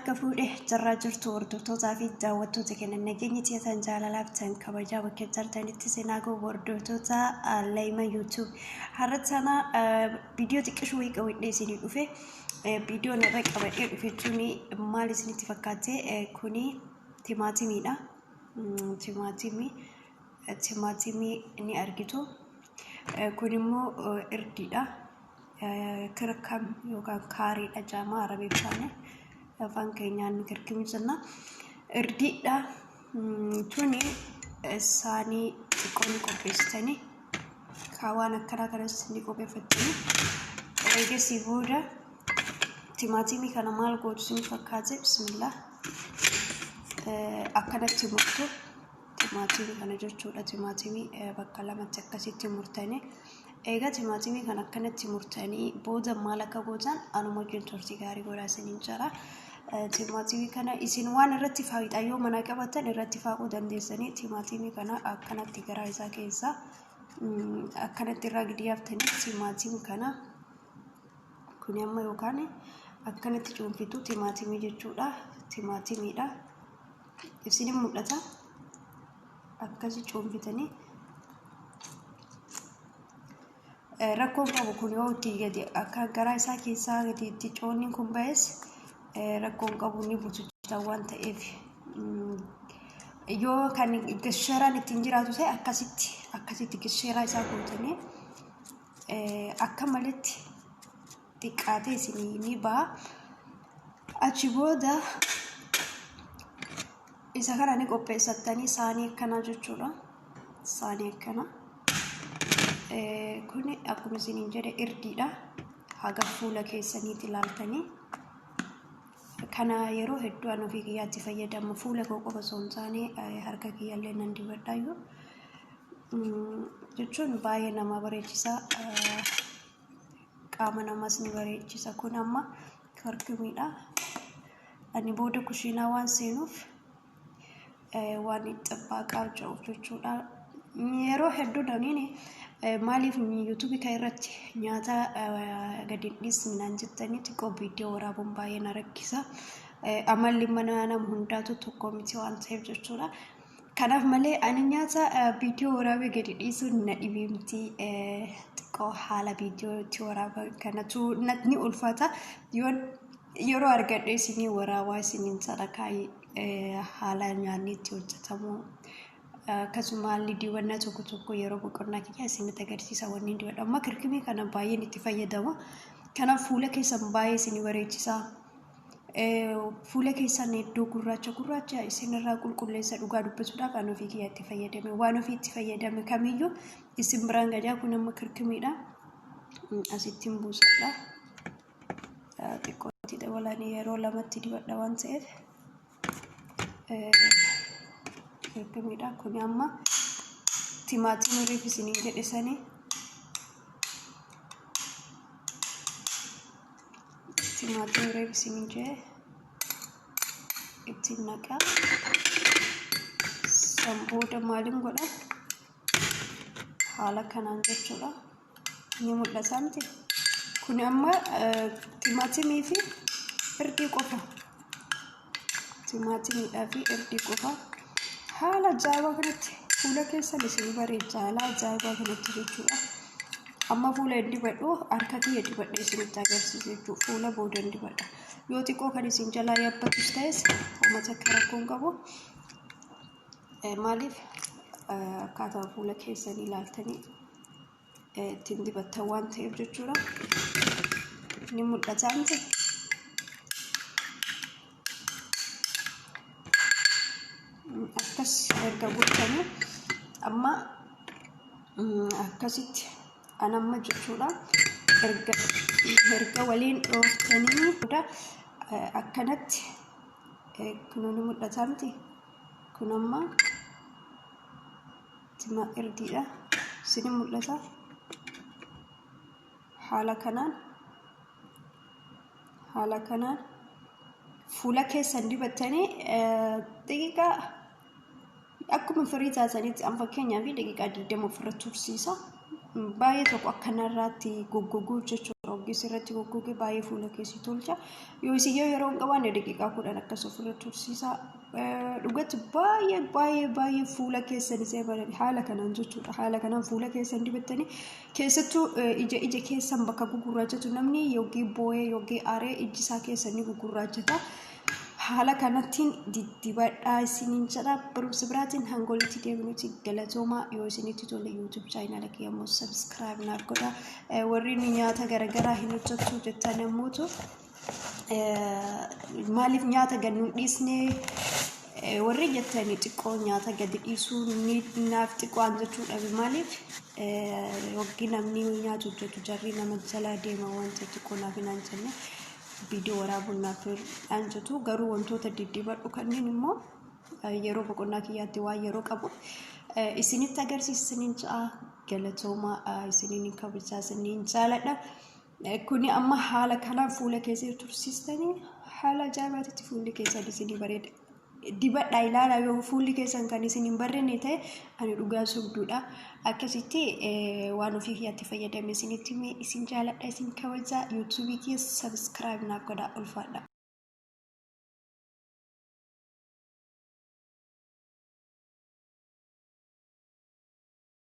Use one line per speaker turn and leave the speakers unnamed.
harka fuudhe jirraa jirtu hordoftootaa fi daawwattoota keenya nageenyi teessan jaalalaaf tan kabajaa bakka jirtanitti seenaa goo hordoftoota Layma YouTube har'a sana viidiyoo xiqqishuu wayii qabadhee isinii dhufe. Viidiyoon irra qabadhee dhufe jechuun maal isinitti fakkaate? Kuni timaatimiidha. Timaatimii timaatimii ni argitu. Kun immoo irdiidha. Kirkam yookaan kaariidha jedhama Arabiffaan. Afaan keenyaan kirkimi jenna. Irdiidha. Tuni saanii xiqqoo ni qopheessitanii waan akkanaa kanas ni qopheeffattanii eegasii booda timaatimii kana maal gootu isin fakkaate? Bismillah, akkanatti murtu timaatimii kana jechuudha. Timaatimii bakka lamatti akkasitti murtanii, egaa timaatimii kana akkanatti murtanii booda maal akka gootan anuma wajjin turtii gaarii godhaa isiniin jira. Timaatimii kana isin waan irratti faayidaa yoo mana qabatan irratti faaquu dandeessanii, timaatimii kana akkanatti garaa isaa keessaa akkanatti irraa gadi yaaftanii, timaatimii kana kuni amma yookaan akkanatti cuunfitu timaatimii jechuudha. Timaatimiidha. Isin mul'ata. Akkasi cuunfitanii rakkoon qabu kun yoo itti gadi akka garaa isaa keessaa gadi itti coonni kun ba'es rakkoon qabu, ni butuchita waan ta'eef. Yoo kan gisheeraan ittiin jiraatu ta'e akkasitti akkasitti gisheeraa isaa guutanii akka maletti xiqqaatee isinii ni ba'a. Achi booda isa kana ni qopheessattanii, saanii akkanaa jechuudha. Saanii akkana. Kuni akkuma isiniin jedhe irdiidha. Haga fuula keessaniitti ilaaltanii. Kana yeroo hedduu ani ofii kiyyaatti fayyadamu. Fuula koo qofa osoo hin taane harka kiyyallee nan dibadhaayyuu. Jechuun baay'ee nama bareechisa. Qaama namaas ni bareechisa. Kun amma karkimiidha. Ani booda kushiinaa waan seenuuf waan xabbaaqaa jiruuf jechuudha. Yeroo hedduu daniin maaliif yuutuubii kan irratti nyaata gadi hin dhiisne naan jettanii, xiqqoo viidiyoo waraabuun baay'ee na rakkisa. Amalli mana nama hundaatu tokko miti waan ta'eef jechuudha. Kanaaf malee ani nyaata viidiyoo waraabee gadi dhiisuun na dhibee miti. Xiqqoo haala viidiyoo itti waraaban kanatu ni ulfaata. Yoon yeroo argadhe isinii waraabaa isiniin sadarkaa haala nyaanni itti hojjetamu, akkasuma haalli dibannaa tokko tokko yeroo boqonnaa kiyyaa isinitti agarsiisa wanni dibadha. Amma kirkimii kana baay'een itti fayyadama. Kanaaf fuula keessan baay'ee isinii bareechisa. Fuula keessan iddoo gurraacha gurraacha isinirraa qulqulleessa. Dhugaa dubbatuudhaaf ani ofii kiyyaa itti fayyadame, waan ofii itti fayyadame kamiyyuu isin biraan gadaa. Kun amma kirkimiidha. Asittiin buusadha. Xiqqootti dabalanii yeroo lamatti dibadha waan ta'eef kirkimiidha. Kun amma timaatimii reef isiniin jedhe sanii, timaatimii reef isiniin jedhe ittiin naqaa. San booda maaliin godha? Haala kanaan jechuudha. Ni mul'ata miti? Kun amma timaatimii fi irdii qofa. Timaatimiidhaa fi irdii qofa. Haala ajaa'ibaa kanatti fuula keessan isin bareecha, haala ajaa'ibaa kanatti jechuudha. Amma fuula hin dibadhu, harka kiyya dibadhee isinitti agarsiisa jechuudha. Fuula booda hin dibadha. Yoo xiqqoo kan isin jalaa yaabbatus ta'es homa takka rakkoo hin qabu. Maaliif, akkaataa fuula keessanii ilaaltanii ittiin dibattan waan ta'eef jechuudha. Ni mul'ata miti? Akkas erga gootanii amma akkasitti an amma jechuudha, erga waliin dhooftanii booda akkanatti kunoo ni mul'ata miti? Kun amma tima irdiidha. Isin mul'ata. Haala kanaan, haala kanaan fuula keessan dibattanii daqiiqaa akkuma firii taatanitti, an fakkeenyaaf daqiiqaa 20 ofirra tursiisa. Baay'ee tokko akkanarraatti goggoguu jechuudha. Yookiis irratti goggoge baay'ee fuula keessi tolcha. Yoo isin yoo yeroo hin qabaanne daqiiqaa 10 akkas ofirra tursiisa. Dhugatti baay'ee baay'ee baay'ee fuula keessan isee bareeda haala kanaan jechuudha. Haala kanaan fuula keessan dibattanii keessattuu ija keessan bakka gugurraachatu namni yookiin boo'ee yookiin aaree iji isaa keessan ni gugurraachata. Haala kanattiin diddibadhaa isiniin jedha. Barumsa biraatiin hanga walitti deebinutti galatoomaa. Yoo isinitti tole YouTube chaayinaala kiyya immoo subscribe naaf godhaa. Warri inni nyaata garaagaraa hin hojjettu jettan ammoo maaliif nyaata gad nu dhiisne warri jettanii xiqqoo nyaata gadi dhiisuu ni naaf xiqqoo an jechuu dhabe maaliif waggi namni nyaata hojjetu jarri nama jalaa deema wanta xiqqoo naaf hin jenne viidiyoo waraabuun naaf hin jettu garuu wantoota diddibadhu kanneen immoo yeroo boqonnaa kiyyaatti waan yeroo qabu isinitti agarsiisaniin ja'a galatooma isiniin kabajaa isiniin jaaladha. Kuni amma haala kanaan fuula keessa tursiistanii haala ajaa'ibaatitti fuulli keessan isinii bareeda. Dibadhaa ilaalaa yoo fuulli keessan kan isin hin barreenne ta'e ani dhugaa sobduudha. Akkasitti waan ofii kiyyaatti fayyadame isinitti himee isin jaaladha isin kabajaa yuutuubii kiyya sabiskiraayib naaf godhaa ulfaadha.